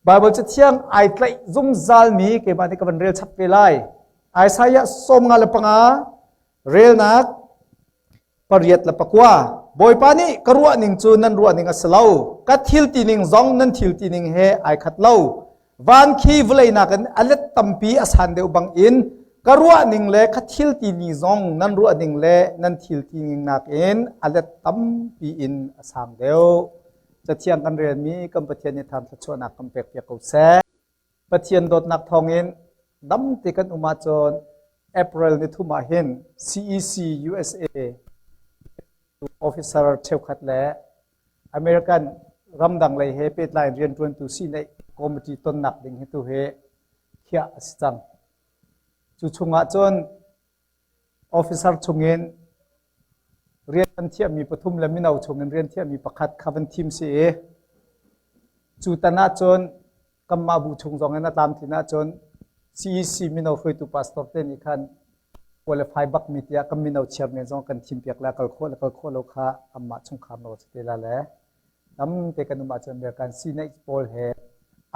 Baibal Cathiang ai tlaih zungzalmi keimah nih ka van rel chap ve lai. Isaiah 55 relnak 8 le 9. Bawipa nih ka ruah ning cu nan ruah ning a si lo. Ka thil ti ning zong nan thil ti ning he ai khat lo. Van khi vawlei nakin a let tampi a san deuh bang in ka ruah ning le ka thil ti ning zong nan ruah ning le nan thil ti ning nakin a let tampi in a sang deuh. Cathiang kan relmi kan Pathian nih thar thluachuahnak kan pek piak ko seh. Pathian dawtnak thawngin dam te kan um ahcun April ni thum ah hin CEC USA officer cheukhat le American ramdang lei he pehtlai in rianṭuantu sineih committee tonnak ding hi tu hi khiah a si cang. Cu chungah cun Officer chungin rian an thiahmi pathum le mino chungin rian thiahmi pakhat kha van thim si i cu tan ahcun kanmah bu chung zong in a tlamtlin ahcun CEC mino hruaitu pastor te nih khan qualify bakmi tiah kan mino chairman zong kan thim piak le kal khawh le kal khawh lo kha anmah chungkhar nawl si te la le tamte kan um ahcun American Senate pawl he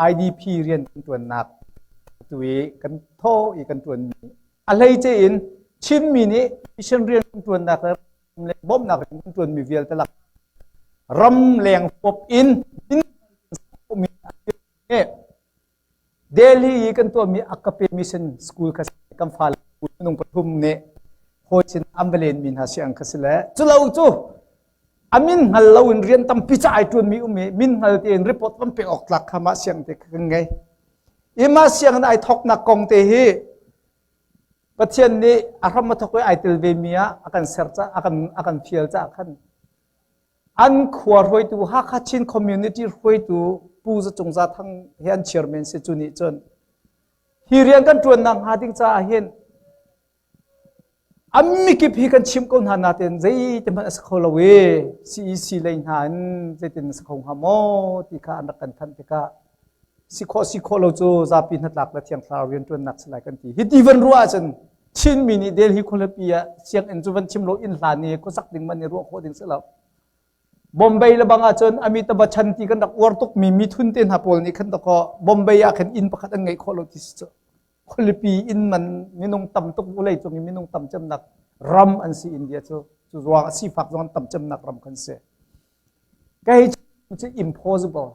IDP rian kan ṭuannak tu i kan thaw i kan ṭuanmi a hleice in Chinmi nih mission rian kan ṭuannak le bawmhnak rian kan ṭuanmi vialte lak ramleng huap in Delhi i kan tuahmi Agape Mission School kha kan fale minung pathum nih hawi sin an va lenmi hna si ang kha si le culo cu a min hngal lo in rian tampi ca ai ṭuanmi um i min hngal tein report van pek awk tlak kha mah siang te kha kan ngei. I mah sianginn ai thawknak kong te hi Pathian nih a hram a thawk i ai tel ve mi ah a kan ser ca a kan a kan fial caah khan An khua hruaitu Hakha Chin Community hruaitu Pu Za Cung Za Thang he an chairman si cu nih cun hi rian kan ṭuannak hnga ding caah hin an mikip hi kan chimh ko hna nain zeiti hmanh a si kho lo i CEC lei hna in zeitin a si kho hnga maw ti kha an rak kan thanh tikah si khawh si khawh lo cu zapi hnatlak le thiang thlarau rianṭuannak si lai kan ti. Hi ti van ruah ahcun Chinmi nih Delhi khualipi ah sianginn cu van chim lo inn hlan i khuasak ding man i ruah khawh ding si lo. Bombay le bang ahcun Amitabh Bachchan ti kan rak uar tukmi mithun te hna pawl nih khan dakaw Bombay ah khan inn pakhat an ngeih khawh lo ti si cu. Khualipi inn man minung tam tuk vawlei cung i minung tam cemnak ram an si India cu. Cu ruang a sifak zong an tam cemnak ram khan si. Kei cu impossible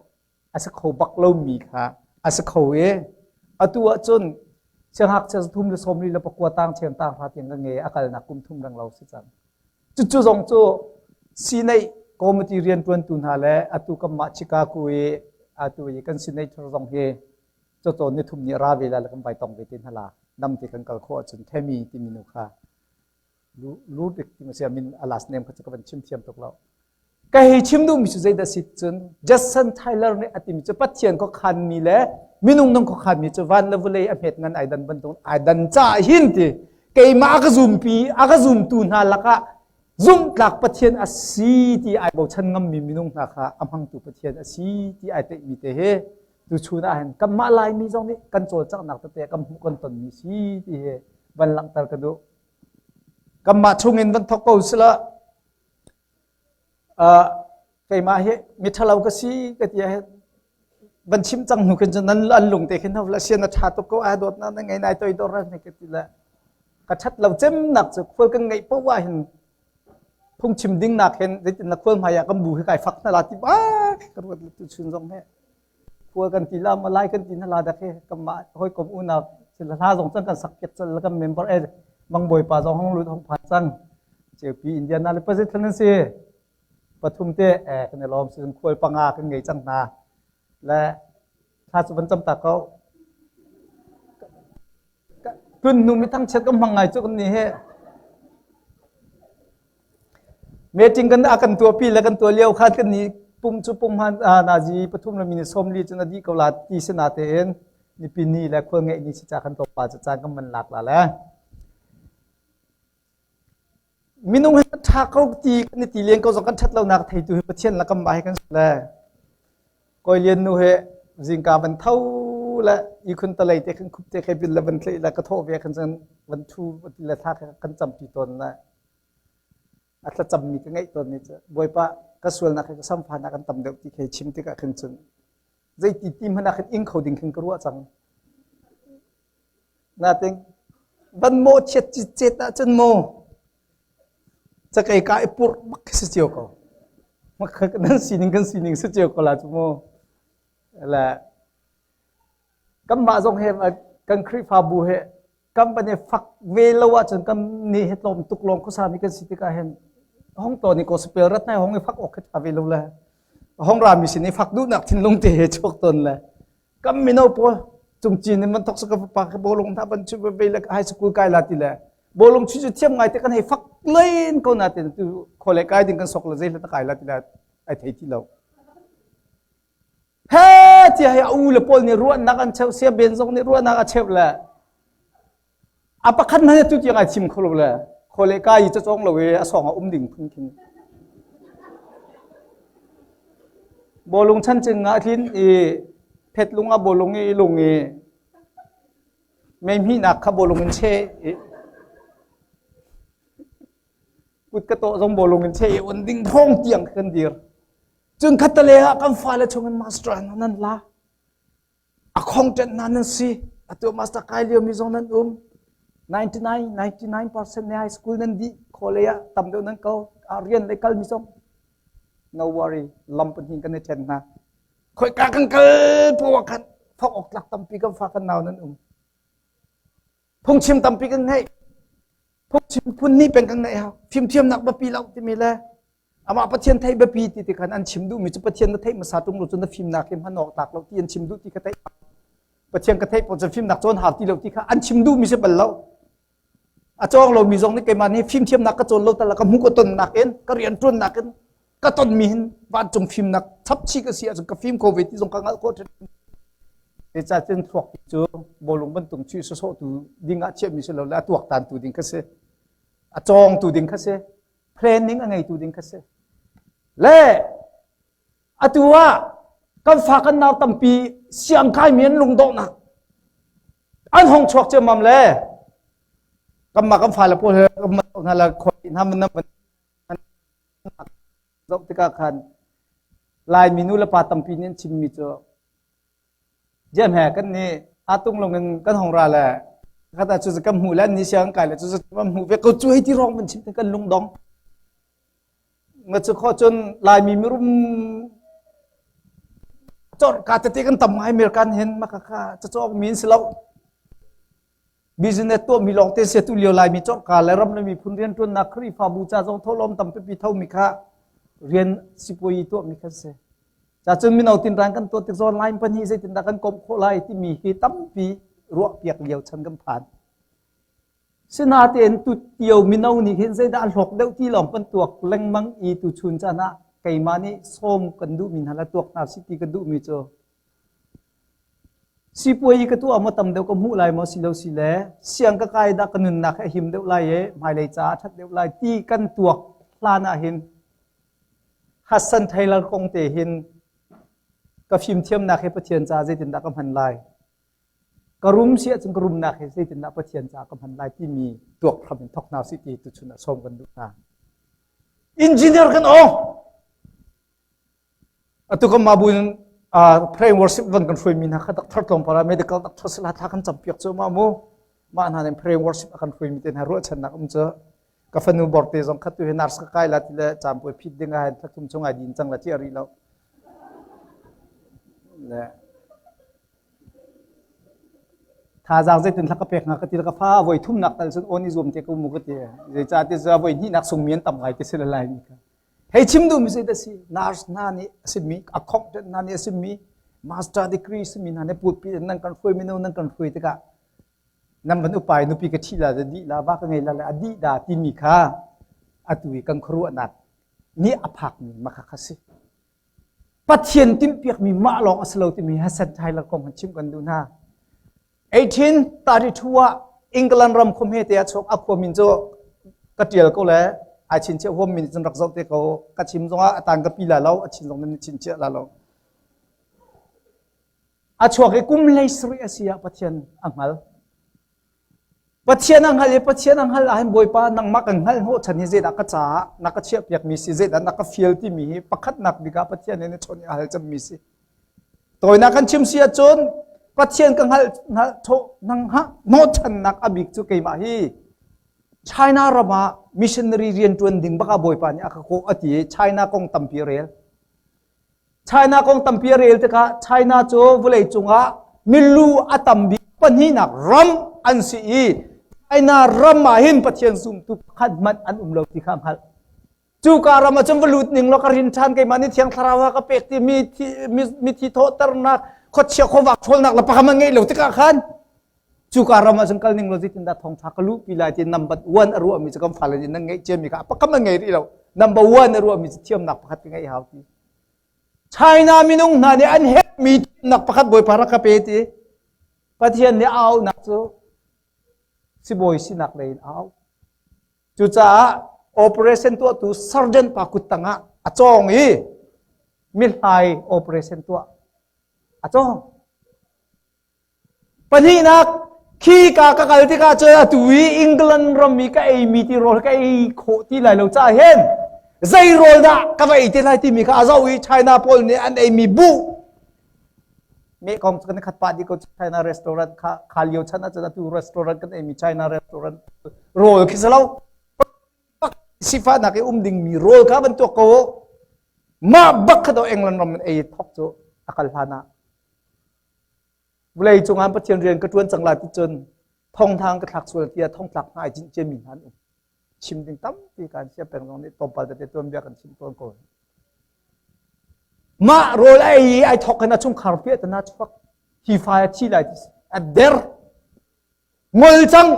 a si kho bak lomi kha a si kho i atu ahcun siangngakchia 349 tang ṭhiam tang hra tiang ka ngei a kalnak kum thum reng lo si cang. Cucu zong cu Senate committee rianṭuantu hna le atu kanmah Chicago i atu i kan senator zong hi cacawn ni thum nih ra ve la le kan vai tong ve te hna la dam te kan kal khawh ahcun Themi timi nu kha Ludwig ti si min a last name kha cu ka van chim thiam tuk lo. Ka hei chim duhmi cu zeidah si cun Judson Tyler nih a timi cu Pathian khuakhanmi le minung nung khuakhanmi cu van le vawlei a hmet ngan ai dan bantuk ai dan caah hin ti keimah a ka zumpi a ka zumtu hna lakah zumhtlak Pathian a si ti ai bochan ngammi minung hna kha a hmangtu Pathian a si ti ai teihmi te hi tuchun ah hin kanmah Laimi zong nih kan cawlcanghnak tete kan hmuh kan tonmi si ti hi van langhter ka duh. Kanmah chungin van thawk ko sila keimah hi miṭhalo ka si ka ti ah van chim cang hnu khin cun nan an lung te khin la sian a ṭha tuk ko ai dawtnak na ngei nai toi dor ne ka ti le ka ṭhat lo cemnak cu khual kan ngeih poh ah hin phungchim ding nak hin zeitin na khual hmai ah kan bu hi kai fak hna la ti ba ka ruat tu chun zong he khua kan ti la malai kan ti na la dak he kanmah hawikom unau hla zong cang kan sak piak cal kan member e mangbawi pa zong hong lut hong phan cang ceupi Indiana le pazit thlan an si pathum te e kan i lawm si khual panga kan ngei cang hna le thla cu van cam ta ko Tun hnu mi thangchiat kan hmang ngai cu kan ni he. Meeting kan a kan tuahpi le kan tuah lio khan kan ni pum cu pum han nazi pathum le minute 40 cun a dih ko la ti si na tein nipi ni le khual ngeih ni si ca kan tlawmpal cu caan kan man lak la le minung hi ṭha ko ti kan i ti len ko zong kan ṭhat lonak theitu hi Pathian le kanmah hi kan si le Kawi Lian nu he zingka van tho le ihkhun talei te khan khup te khe bil le van tlaih le ka thawh ve khan cun van thu le thla kan campi tawn le a thlacammi ka ngeih tawn ni cu Bawipa ka sualnak he ka samfanak kan tam deuh ti khe chim tikah khin cun. Zeiti ti hmanh ah khin ing kho ding khin ka ruah cang. Natin van maw chiat citcet ahcun maw cakei ka i purh bak khi si cio ko. Nan sining kan sining si cio ko la cu mu. Le kanmah zong he kan Khrihfabu he kan van i fak ve lo ahcun kan ni hi tlawm tuk lawng khuasa mi kan si tikah hin hong to ni gospel rat nai hong i fak awk khi tha ve lo le hong ra mi sin i fak duhnak thinlung te he chuak ton le kan mino pawl cungcin in man thok ka pa ka bolung hna ban chu ve le high school kai la ti le bolung chu chu thiam ngai te kan hei fak len ko na tin tu khole kai ding kan sok le zei hla kai la ti le ai thei ti lo He tiah hi a u le pawl nih ruahnak an cheuh sia ben zong nih ruahnak a cheuh le a pakhat hmanh tu tiang ai chim kho lo le khawle ka i cawng lo i a song a um ding phun khin bawlung chan cing ah thlin i phet lung a bawlung i lung i mei hmihnak kha bawlung in che i kut ka tawh zong bawlung in che i on ding thong tiang kan dir Cun khattale ah kan fale chungin master nan la. A khongṭenh hna nan si. Atu master kai liomi zong nan um. 99, 99% ne high school nan dih. Khawlei ah tam deuh nan ko. A rian lei kalmi zong. No worry, lam pahnih kan i ṭhen hna. Khoika kan kal poah khan thawk awk tlak tampi kan fa kan nau nan um. Phungchim tampi kan ngeih. Phungchim phun nih peng kan ngeih hau. Fimthiamnak biapi lo timi le amah Pathian theih biapi ti ti khan an chim duhmi cu Pathian na theih hmasa ṭung lo cu na fimnak hi hman awk tlak lo ti an chim duh ti ka theih. Pathian ka theih paoh cu fimnak cawn hau ti lo ti kha an chim duhmi si bal lo. A cawng lomi zong nih keimah nih fimthiamnak ka cawn lo tal ka hmuh ka tonnak in ka rian ṭuannak in ka tonmi hin vancung fimnak chapchih ka si ahcun ka fim kho ve ti zong ka hngalh khawh ṭhan. Zeicahtiah thluak cu bawlung bantuk chuih sawsawhtu ding ah chiahmi si lo le a tuaktantu ding kha si. A cawngtu ding kha si. Planning a ngeitu ding kha si. Le atu ah kan fa kan nau tampi siangkai mi an lungdawhnak an hong chuak ciammam le kanmah kan fale pawl he kanmah hna le khoi hna man Zoh tikah khan Laimi nu le pa tampi nih an chimmi cu Jiam he kan nih atung lung in kan hong ra le khat ah cu kan hmuh le ni siang kai le cu kan hmuh ve ko cu hei ti rong man chim kan lungdong nga cu kho cun Laimi mirum chor ka tete kan tam ngai American hin maka kha cacawk min si lo Business tuahmi lawngte si tu lio Laimi cawrka le ram le miphun rianṭuannak Khrihfabu ca zong thawhlawm tampipi thomi kha rian sipuayi tuahmi kha si. Cacun mino tinrang kan tuah tik zawn line pahnih zeitindah kan komh khawh lai timi hi tampi ruahpiak lio chan kan phan. Sinatein tu tio mino nih hin zeidah a hlawk deuh ti lawng kan tuak lengmang i tu chun caan ah keimah nih sawm kan duhmi hna le tuak hna si ti ka duhmi cu Sipuai ka tuah maw tam deuh ka hmuh lai maw si lo si le siang ka kai dah ka nunnak hi a him deuh lai i hmailei caah a ṭhat deuh lai ti kan tuak hlan ah hin Hudson Taylor kong te hin ka fimthiamnak hi Pathian caah zeitindah ka hman lai ka rum si ahcun ka rumnak hi zeitindah Pathian caah ka hman lai timi tuak hram in thok hna usih ti tuchun ah sawm kan duh hna. Engineer kan awng! Atu kan mah buin pray worship van kan hruaimi hna kha doctor tlawmpal ah medical doctor sila thla kan campiak cu ma mu mah hna nih pray worship a kan hruaimi te hna ruahchannak um cu ka fanu borte zong kha tu hi nurse ka kai la ti le campuai phit ding ah hin thlathum chung ai din cang la ti a rih lo le thazaang zeitin thla ka pek hnga ka ti ka fa voi thumnak tal cun on i zuam te ko mu ka ti zeicah ti cu voi hnihnak sungmi an tam ngai ti si le lai mi kha Hei chim duhmi zei dah si? Nurse hna nih a simi, a accountant hna nih a simi, master degree simi hna nih pulpit in nan kan hruai mino nan kan hruai tikah nan van upa i nupi ka ṭhi la dih la va ka ngei la le a dih dah timi kha atu i kan khuaruahnak nih a phakmi makha kha si. Pathian timhpiakmi mah lawng a si lo timi Hudson Taylor kong han chim kan duh hna. 1832 ah England ram khua hmete ah chuak a khua min cu ka ṭial ko le ai chinchiah huam min cun rak zoh te ko ka chim zongah a tan ka pi la lo a chin zong nan chinchiah la lo a chuak i kum hlei sarih a si ah Pathian a hngal Pathian a hngal i Pathian a hngal ahhin Bawipa nangmah kan hngal hnawh chan hi zeidah ka caah na ka chiahpiak mi si zeidah na ka fial timi hi pakhatnak bik ah Pathian nih na chawn i a hal cemmi si. Tawinak kan chim si ahcun Pathian ka hngalh hnawhchannak a bik cu keimah hi China ram ah missionary rian ṭuan ding bak ah Bawipa nih a ka kawh a ti i China kong tampi a rel. China kong tampi a rel tikah China cu vawlei cungah milu a tam bik pahnihnak ram an si i China ram ah hin Pathian zumtu pakhat hmanh an um lo ti kha a hngalh. Cuka ram ah cun va lut ning law ka rin ṭhan keimah nih Thiang Thlarau a ka pek ti mi mithi thawhternak khuachia khuavak ṭhawlnak le pakhat hmanh ngeih lo tikah khan cuka ram ah cun kal ning law zeitindah thawngṭha ka luhpi lai ti number one a ruahmi cu kan fale nih nan ngeih ciami kha pakhat hmanh ngei rih lo number one a ruahmi cu thiamnak pakhat ka ngeih hau ti China minung hna nih an herhmi thiamnak pakhat Bawipa rak ka pe ti Pathian nih a auhnak cu sibawi sinak lei in a auh Cucaah operation tuahtu surgeon pa kut tangah a cawng i mihlai operation tuah a cawng. Pahnihnak, khi ka ka kal tikah cun atu i England ram i ka eimi ti rawl ka ei khawh ti lai lo caah hin zei rawl dah ka va ei te lai timi kha a zoh i China pawl nih an eimi buh mehkong cu kan khat pah dih ko China restaurant kha kha lio chan ahcun atu restaurant kan eimi China restaurant rawl khi si lo sifahnak i um dingmi rawl kha van tuak ko mah bak kha do England ram in ei thok cu a kal hlan ah vawlei cungah Pathian rian ka ṭuan cang lai ti cun thongthang ka thlak sual tiah thongtlak hna ai cinh ciami hna an um chim ding tampi kan sia peng zong nih tlawmpal tete tuanbia kan chim tawn ko. Mah rawl a ei i ai thawk in a chungkhar piah tana chuak hi fa a thi lai a der ngol cang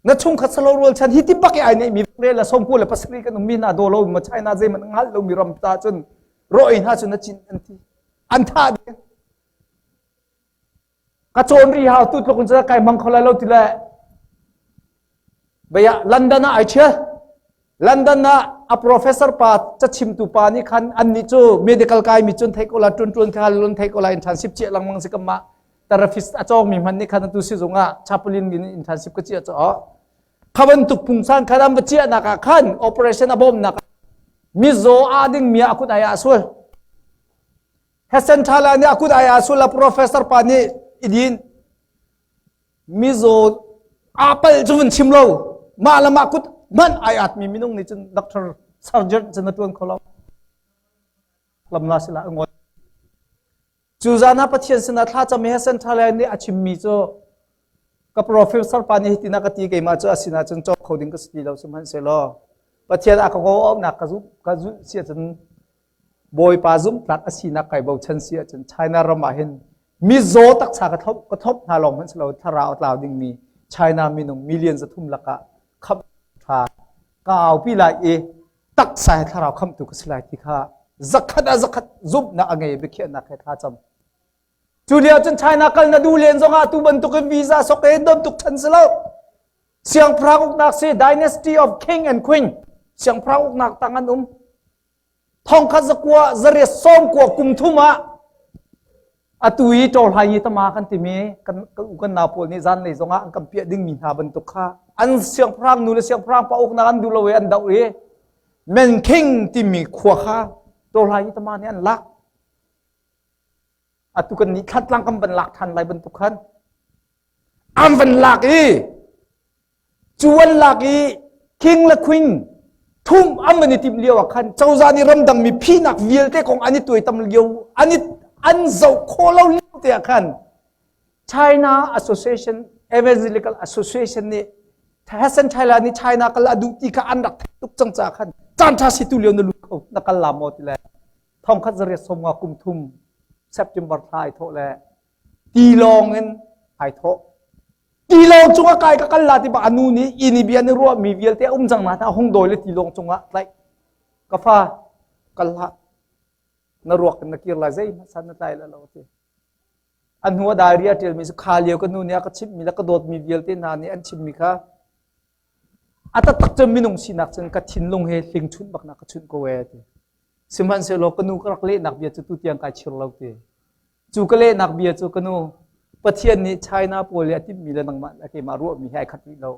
na chungkhat salo rawl chan hi ti bak i ai nei mi re la som ku le pasari kan um mi na do lo ma China zei man ngal lo mi ram ta cun ro ei hna cun na cin an ti an tha ding Ka cawn ri hau tu tluk in cun kai hmang kho lai lo ti le baya London ah ai ṭhial. London ah a professor pa cachimtu pa nih khan annih cu medical kai mi cun thei ko la ṭun ṭun kha lun thei ko la internship chiah lengmang si kam mah therapist a cawng mi hman nih khan atu sizung ah chaplain in internship ka chiah caw kha bantuk pungsan khan an va chiahnak ah khan operation a bawmnak mizaw a ding mi ah a kut ai ah sual Hesenthaler nih a kut ai ah sul a professor pa nih i din mizaw aa palh cu vun chim lo mah le mah kut hmanh ai at mi minung nih cun doctor surgeon cun a tuan kho lo lam la sila ngol cu zan ah Pathian sinah thla cam i Hesenthaler nih a chimmi cu ka professor pa nih hitin a ka ti keimah cu a sinah cun cawk kho ding ka si ti lo sihmanhsehlaw Pathian a ka kawh ka zumh ka zulh si ahcun Bawipa zumhtlak a sinak kai bochan si ahcun China ram ah hin mizaw taksa ka thlop ka thlop hna lawng hmanh si lo thlarau a tlau dingmi China minung million 300 lakah khamh ṭha ka aupi lai i taksa he thlarau khamhtu ka si lai ti kha zakhat ah zakhat zumhnak a ngei biakhiahnak he thla cam. Cu lio cun China kal na duh len zongah tu bantukin visa sok e don tuk chan si lo. Siangpahrang uknak si Dynasty of King and Queen siangpahrang uknak tang an um. Thongkhat zakua zariat sawmkua kum thum ah atu i ṭawlhai ni tama kan timi kan kan nau pawl nih zanlei zongah an kan piah dingmi hna bantuk kha an siangpahrang nu le siangpahrang pa uknak an duh lo i an doh i Menking timi khua kha ṭawlhai ni tama nih an lak. Atu kan nih thlatlang kan van lak ṭhan lai bantuk khan an van lak i cu an lak i king le queen thum an van i timh lio ah khan cozah nih ramdang mi phinak vialte kong an i tuaitam lio an i an zoh khawh lo lio te ah khan China Association Evangelical Association nih Hassan Thailand nih China kal a duh ti kha an rak theih tuk cang caah khan caan ṭha si tu lio na lut kho na kal la maw ti le thongkhat zariat sawmnga kum thum September thla ai thawh le tilawng in ai thawh tilawng cungah kai ka kal la ti ba anu nih ini bia ni ruah mi vialte um cang na ta hung dawi le tilawng cungah tlaih ka fa kal hlah na ruak in na kir lai zei san na tlai la lo ti a hnu a diary a ṭialmi cu kha lio ka nu nih a ka chimhmi le ka dawtmi vialte hna nih an chimmi kha A taktak cun minung sinak cun ka thinlung he hling chunh bak na ka chunh ko ee ti. Sihmanhsehlaw ka nu ka rak lehnak bia cu tutiang kai chir lo ti. Cu ka lehnak bia cu ka nu Pathian nih China pawl i a timhmi le nangmah le keimah ruahmi he ai khat rih lo.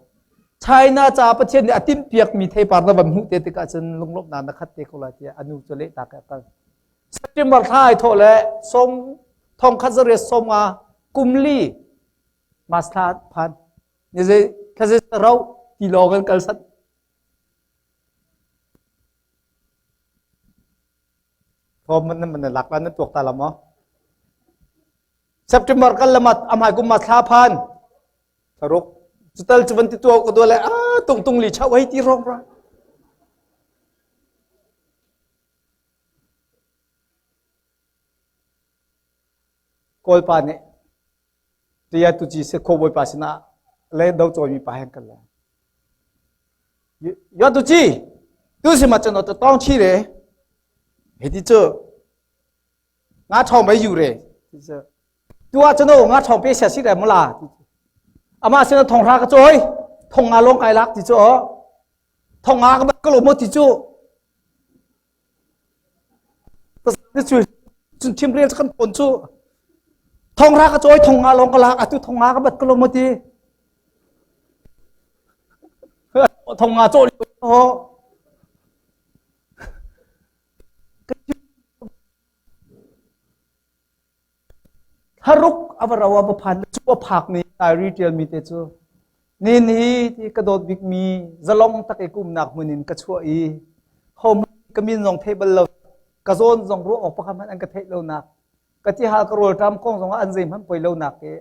China caah Pathian nih a timhpiakmi theipar na van hmuh te tikah cun lunglawmhnak na khat te ko lai tiah a nu cu lehtak a kal. September thla ai thawh le som. Thongkhat zariat 50 kum li mas thla phan. Ni zei thlaze rau ti lawng kan kal sat. Thom man man lak lan nan tuak ta la maw? September kal lamat amai kum ma thla phan. Tharuk cutal cu van ti tuak ko le a tung tung li chau hei ti rong ra. Kawlpa nih tia tu ci se kho bawipa sinah le do cawi mi pa heng kan le. Yo tu ci tu si ma chan to tong chi re. He ti chu nga thong bai yu re. Tu ah chan nga thong pe sia si re mula. Ama sin thong ra ka choi thong nga long kai lak ti chu thong nga ka ka lo mo ti chu Cun thimrel kan tawn cu thong ra ka cawi thong nga lawng ka lak atu thong nga ka bat ka lo maw ti thong nga caw ho Thlaruk a va ro a va phan cu a phak ni diary ṭialmi te cu nin hi ti ka dawt bikmi zalong tak i kumnak hmun in ka chuah i hom ka min zong theih bal lo ka zawn zong ruah awk pakhat hmanh an ka theih lonak ka tihal ka rawlṭam kong zong ah an zeihmanh poi lonak i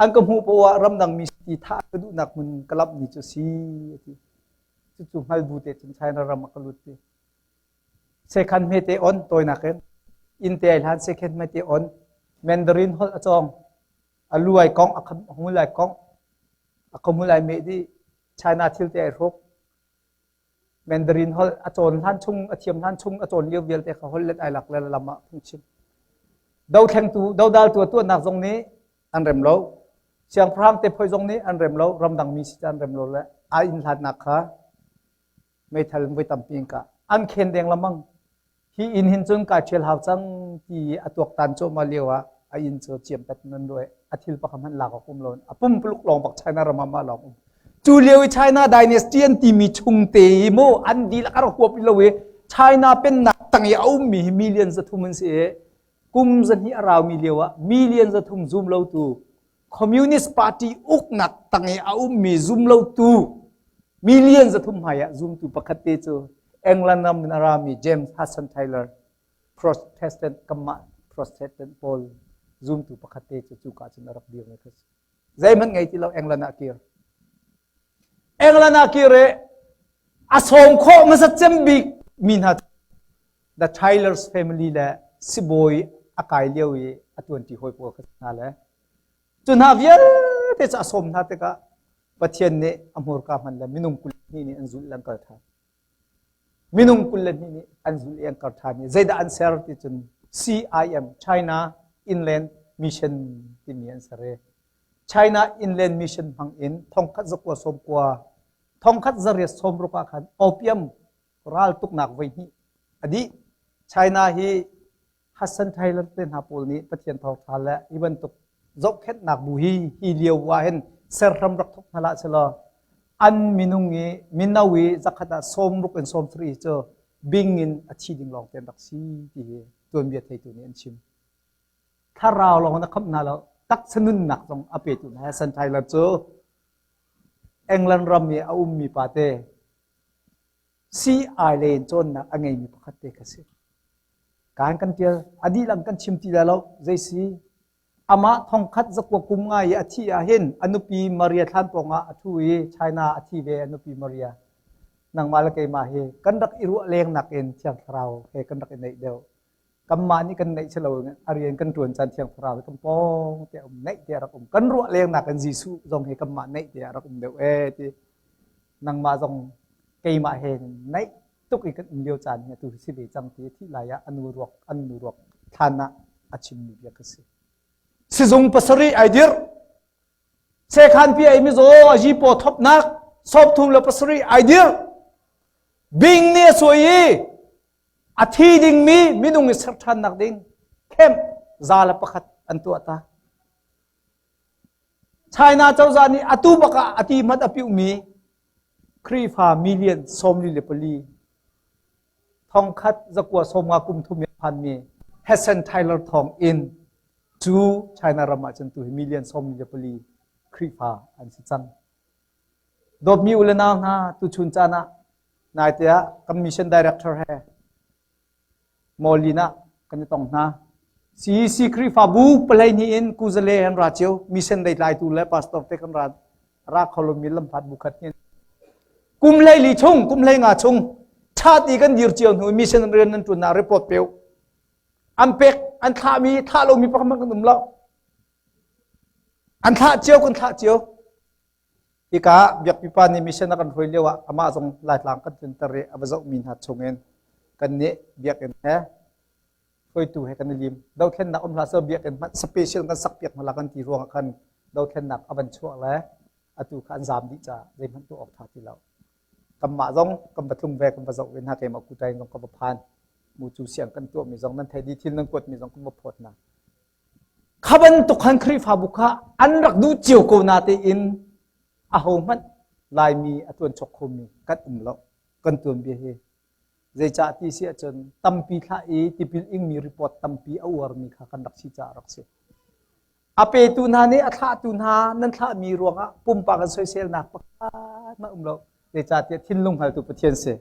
an ka hmuh poah ah ramdang mi ti thah ka duhnak hmun ka lamh ni cu si ati cucu hngal bu te cun China ram ah ka lut ti Sekhan hmete on tawinak in inn te ai hlan sekhen hmete on Mandarin holh a cawng a lu ai kong a hmul ai kong a khomul ai meh dih China thil te ai hruk Mandarin holh a cawn hlan chung a thiam hlan chung a cawn lio vialte kha holh let ai lak le lam ah phungchim dothlengtu dodaltu a tuahnak zong nih an rem lo siangpahrang te phoi zong nih an rem lo ramdang mi si an rem lo le a inn hlatnak kha meithal voi tampi in kah an khen deng lamang hi inn hin cun kai ṭhial hau cang ti a tuaktan cuahmah lio ah a inn cu ciam pet nan ruai a thil pakhat hmanh lak awk um lo a pumpuluk lawng bak China ram ah mah lawng um cu lio i China dynasty an timi chung te i mu an dihlak a rak huap lo i China pennak tang i a ummi hi million 300 an si i kum 200 a raumi lio ah million 300 zum lo tu Communist Party uknak tang i a ummi zumlotu million 300 hmai ah zumtu pakhat te cu England ram in a rami James Hudson Taylor Protestant kanmah Protestant pawl zumtu pakhat te cu cuka cun a rak dir mi kha si. Zeihmanh ngei ti lo England ah kir. England ah kir i a sawm khawh hmasat cem bik mi hna The Taylor's family le sibawi a kai lio i a tuanṭi hawi pawl kha hna le cu hna vialte cu a sawm hna tikah Pathian nih a hmurka hman le minung 22 nih an zulh le an kal ṭhan. Minung 22 nih an zulh i an kal ṭhan i zeidah an ser ti cun CIM China Inland Mission timi an ser i China Inland Mission hmang in 1990 1860 ah khan opium raltuknak voihnih a dih. China hi Hassan Taylor te hna pawl nih Pathian thawngṭha le hi bantuk zohkhenhnak bu hi hi lio ah hin serhram rak thawk hna hlah selaw an minung i mino i zakhat ah 60 in 70 cu bing in a thi ding lawng te an rak si ti hi tuanbia theitu nih an chim. Thlarau lawng in a khamh hna lo taksa nunnak zong a petu hna Hassan Taylor cu England ram i a ummi pate CI lei in cawnnak a ngeimi pakhat te kha si. Kaan kan tial, a dihlak kan chim ti lai lo, zei si? Amah thongkhat zakua kum nga i a thih ah hin a nupi Maria thlan pawng ah a ṭhu i China a thi ve a nupi Maria. Nangmah le keimah hi kan rak i ruah leng nakin Thiang Thlarau he kan rak i neih deuh. Kanmah nih kan neih si lo a rian kan ṭuan caan Thiang Thlarau hi kan pawng te a um, neih te a rak um. Kan ruah leng nakin Jesuh zong hi kanmah neih te a rak um deuh ee ti. Nangmah zong keimah he naih tuk i kan um lio caan hi atu si ve cang ti thih lai ah anu ruak an nu ruak thlan ah a chimmi bia ka si. Sizung pasarih ai dirh. Sekhan pi ai mizaw a jipaw thopnak 37 ai dirh. Bing nih a suai i a thi dingmi minung i ser ṭhannak ding camp 101 an tuah ta. China cozah nih atu bak ah a ti hmanh a piuhmi Khrihfa million 44 1090 kum thum i a phanmi Hudson Taylor thawng in. Cu China ram ah cun tu hi million 44 Khrihfa an si cang. Dawtmi u le nau hna, tuchun caan ah naite ah kan mission director he Mawlin ah kan i tong hna. CEC Khrihfabu palei hnih in Kuzale an ra cio. Mission lei tlaitu le pastor te kan ra ra kho lomi lamhlat bu khat hin. Kum hlei li chung, kum hlei nga chung chat i kan dir cio hnu mission rian nan ṭuannak report peu. An pek, an thlahmi, thlah lomi pakhat kan um lo. An thlah cio, kan thlah cio. Hika biakpipa nih mission a kan hruai lio ah amah zong Laitlang kan tlunter i a va zohmi hna chungin kannih biakinn he hruaitu he kan i lim. Dothlennak um hlah seh biakinn hmanh special kan sakpiak hna la kan ti ruangah khan dothlennak a van chuah le atu kha an zaam dih caah zeihmanh tuah awk ṭha ti lo. Kanmah zong kan va tlung ve kan va zoh ve hna keimah kutai zong ka va phan. Mucu siang kan tuahmi zong nan thei dih thil nan kuatmi zong kan va phawt hna. Kha bantuk khan Khrihfabu kha an rak duh cio ko natein ahohmanh Laimi a ṭuanchok khomi kan um lo. Kan tuanbia hi zeicah ti si ahcun tampi thlah i tipil ingmi report tampi a uarmi kha kan rak si caah rak si. A petu hna nih a thlahtu hna nan thlahmi ruangah pumpak an soiselnak pakhat hmanh um lo. Zeicahtiah thinlung hngaltu Pathian si.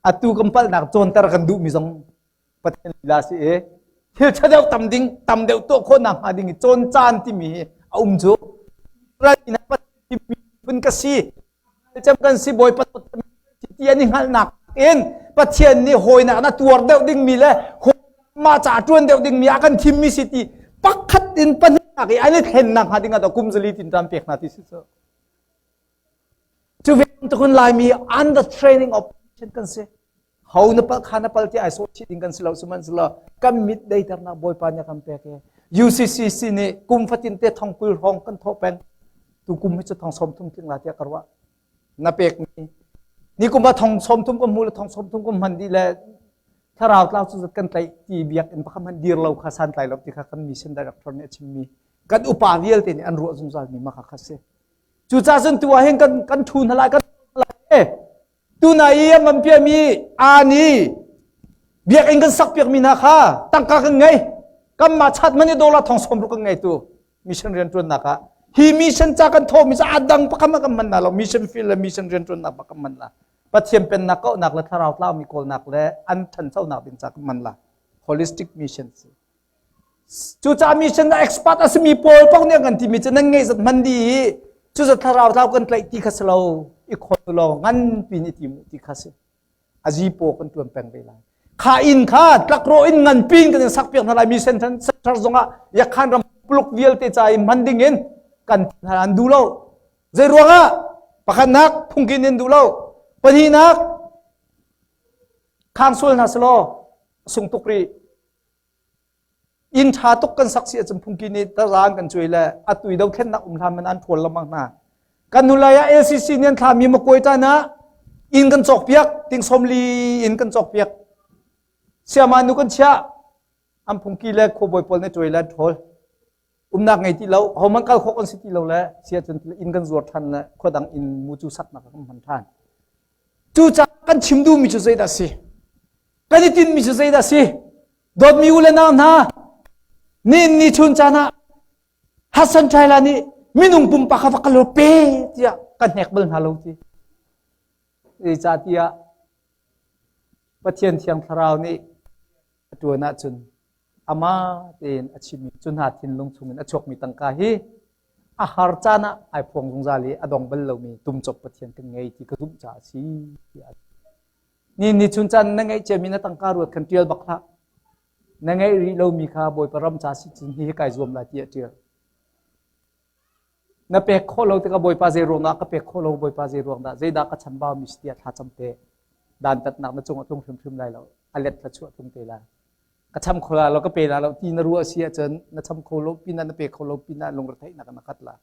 Atu kan palhnak cawnter kan duhmi zong Pathian lila si i thil ṭha deuh tam ding tam deuh tuah khawhnak hnga ding i cawn caan timi hi a um cu Israel mi hna Pathian miphun ka si cem kan si Bawipa ti an i hngalhnak in Pathian nih hawinak na tuar deuh dingmi le mah ca ṭuan deuh dingmi ah kan thimmi si ti pakhat in pahnihnak i an i thlennak hnga ding ah kum zali tin ṭan pek hna ti si cu Cu ve bantukin Laimi under training of kan si. Ho na pal kha na pal ti ai sawh chih ding kan si lo sihmanhsehlaw kan mit deiternak Bawipa nih a kan pek i UCCC nih kum fatin te thong 20 hrawng kan thawh peng. Tu kum hi cu thong 30 tling la tiah ka ruah. Na pek mi ni kum ah thong 30 kan hmu le thong 30 kan hman dih le thlarau tlau cu zat kan tlaih ti biakinn pakhat hmanh dir lo kha santlai lo ti kha kan mission director nih a chimmi kan upa vialte nih an ruah zungzal mi mah kha kha si. Cucaah cun tu ah hin kan kan ṭhu hna lai kan lai. Tuna i an van piahmi aa nih biakinn kan sakpiakmi hna kha tangka kan ngei. Kanmah chat man i dollar thong 60 kan ngei tu mission rianṭuannak ah. Hi mission ca kan thawhmi cu a dang pakhat kan hman hna lo. Mission field le mission rianṭuannak bak kan hman la. Pathian pennak kauhnak le thlarau tlaumi kawlnak le an ṭhanchonak ding ca kan hman la. Holistic mission si. Cucaah mission ah expert a simi pawl paoh nih an kan timi cu nan ngeih zat hman dih i cu zat thlarau tlau kan tlaih ti kha si lo i khawn law nganpi nih ti mu ti kha si. A zipaw kan tuan peng ve lai. Kha inn kha tlakrawh in nganpi in kan in sak piak hna lai mi center zongah Yakhan ram puluk vialte ca i hman ding in kan hna an duh lo. Zei ruangah pakhatnak phungkin in duh lo. Pahnihnak khang sual hna selaw sung tuk rih. Inn ṭha tuk kan sak si ahcun phungki nih tazaan kan cuai le atu i dothlennak um hlan man an ṭhawl lengmang hna. Kan hnulei ah LCC nih an thlami Makuai tan ah inn kan cawkpiak, ting 40 inn kan cawkpiak. Siama nu kan chiah, an phungki le khuabawi pawl nih cuai le an ṭhawl. Umnak ngei ti lo, hohmanh kal khawh kan si ti lo le si ahcun inn kan zuar ṭhan le khua dang inn mucu saknak ah kan hman ṭhan. Cucaah kan chim duhmi cu zeidah a si? Kan i tinhmi cu zeidah a si? Dawtmi u le nau hna, nihin ni chun caan ah Hassan Chaila nih minung pumpak kha va kal pe tiah kan hnek bal hna lo ti. Zeicahtiah Pathian Thiang Thlarau nih a ṭuan ahcun amah tein a chimmi cu hna thinlung chungin a chuakmi tangka hi a har caan ah ai phuang zungzal i a dong bal lomi tumcop Pathian kan ngei ti ka zumh caah a si tiah ni ni chun caan na ngeih ciami na tangka ruat khan ṭial bak hlah na ngeih rih lomi kha Bawipa ram ca si cun hi kai zuam lai tiah ṭial na pek khawh lo tikah Bawipa zei ruang dah ka pek khawh lo Bawipa zei ruang dah zeidah ka chambau mi si tiah thla cam te dantatnak na cung a tlung hrimhrim lai lo a let thla chuah tlung te lai ka cham kho la lo ka pe la lo ti na ruah si ahcun na cham kho lo pinah na pe kho lo pinah lungretheihnak na khat la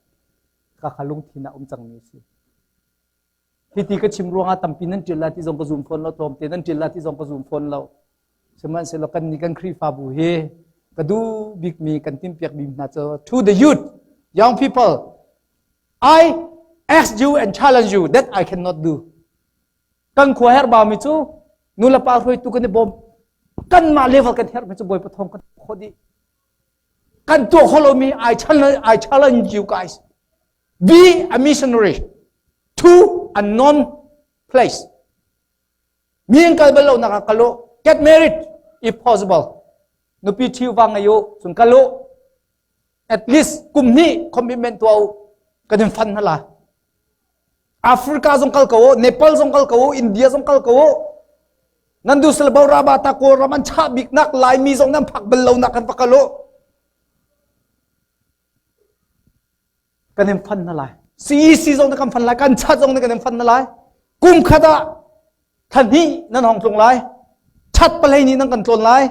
ka kha lungthin ah um cangmi si hiti ka chim ruangah tampi nan ṭial la ti zong ka zum fawn lo tlawmte nan ṭial la ti zong ka zum fawn lo sihmanhsehlaw kan nih kan Khrihfabu hi ka duh bikmi kan timpiak mi hna cu to the youth young people I ask you and challenge you that I cannot do kan khua herh baumi cu nu le pa hruaitu kan i bawm kanmah level kan herhmi cu Bawipa thawng kan khawh dih. Kan tuah kho lomi I challenge, I challenge you guys. Be a missionary to a non place. Mi an kal bal lo nak ah kal u. Get married if possible. Nupi ṭhi va ngei u, cun kal u. At least kum hnih commitment tuah u. Kan in fund hna la. Africa zong kal ko u, Nepal zong kal ko u, India zong kal ko u. Nan du sel bo raba ta kawl ram an chah bik nak Laimi zong nan phak bal lo nak kan va kal u. Kan in fund hna lai. CEC zong na kan fund lai, kan chat zong na kan in fund hna lai. Kum khat ah thla hnih nan hong tlung lai. Chat palei nih nan kan tlawn lai.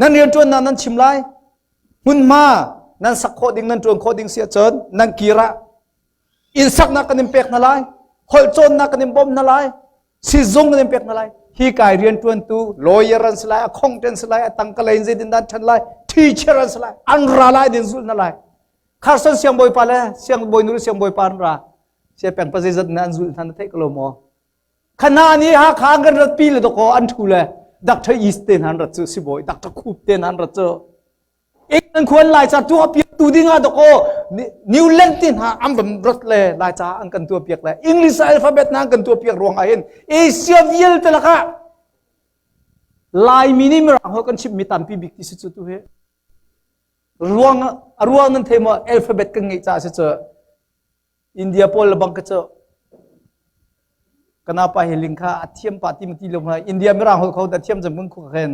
Nan rianṭuannak nan chim lai. Hmunhma nan sak khawh ding nan ṭuan khawh ding si ahcun nan kir ah inn saknak kan in pek hna lai. Holh cawnnak kan in bawmh hna lai. Sizung kan in pek hna lai. Hi kai rianṭuantu lawyer an si lai, accountant si lai, a tangka lei in zeitin dah an ṭhan lai, teacher an si lai, an ra lai din zulh hna lai. Carson siangbawipa le siangbawi nu le siangbawipa an ra. Sia peng pa zeizat na an zulh hna na theih ko lo maw? Khana ni Hakha an kan rat pi le doko an thu le Dr. East te nan rat cu sibawi Dr. Khup te nan rat cu England khuan lai ca tuah piak tu ding ah doko New Land te hna an van rat le lai ca an kan tuah piak le English alphabet na an kan tuah piak ruang ah hin Asia vialte lakah Laimi nih mirang holh kan chimmi tampi bik ti si cu tu hi ruang a ruang nan thei maw alphabet kan ngeih caah si cu India pawl le bang ka cu kana pa hi ling kha a thiam pa ti ti lo ma India mirang holh kho da thiam jam kun khu khen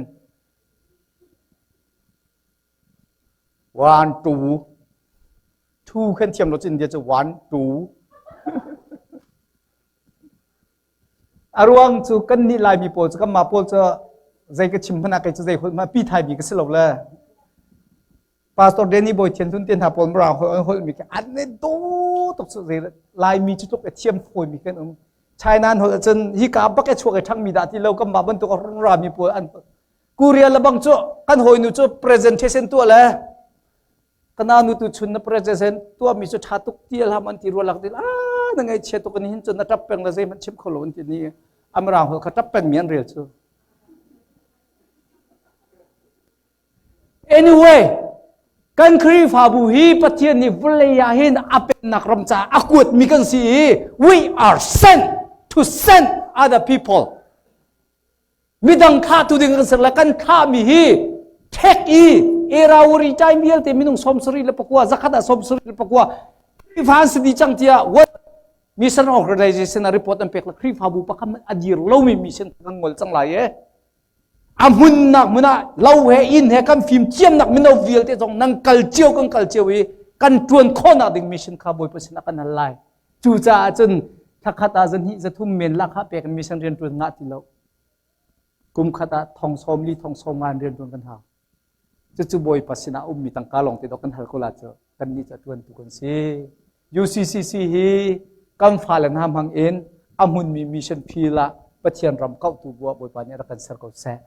one two two khen thiam lo chu India chu one two A ruang cu kan nih Laimi pawl cu kanmah pawl cu zei ka chim hmanh ah kei cu zei holh hmanh pi thai mi ka si lo le Pastor Danny Bawi Thian Hlun te hna pawl mirang holh an holh mi khi an i dawh tuk cu zei Laimi cu tluk i thiam fawi mi kan um. China an holh ahcun hika bak i chuak i ṭhang mi dah ti lo kanmah bantuk a rung ra mi pawl an Korea le bang cu kan hawinu cu presentation tuah le kana nu tu chun na presentation tuah mi cu ṭha tuk ti alham an ti rua lak ti ah na ngaihchia tuk ni hin cun na ṭap peng le zeihmanh chim kho lo an ti ni amrang holh kha ṭap peng mi an rel cu Anyway, kan Khrihfabu hi Pathian nih vawlei ah hin a pennak ram caah a kuatmi kan si i we are sent to send other people. Midang thlahtu ding kan ser le kan thlahmi hi ṭhek i Erawari time vialte minung 74 zakhat ah 74 Khrihfa an si dih cang tiah what mission organization a report an pek le Khrihfabu pakhat a dir lomi mission kan ngol cang lai e. A hmunnak hmun ah lo he inn he kan fim thiamnak mino vialte zong nan kal cio kan kal cio i kan ṭuan khawhnak ding mission kha Bawipa sinah kan hal lai. Cucaah cun thakhat ah zahnih zathum men lakah pek in mission rian ṭuan ngah ti lo. Kum khat ah thong sawm li thong sawm nga in rian ṭuan kan hau. Cucu Bawipa sinah ummi tangka lawng te dok kan hal ko la cu kannih cu a ṭuantu kan si. UCCC hi kan fale hna hmang in a hmunmi mission field ah Pathian ram kauhtu bu ah Bawipa nih rak kan ser ko seh.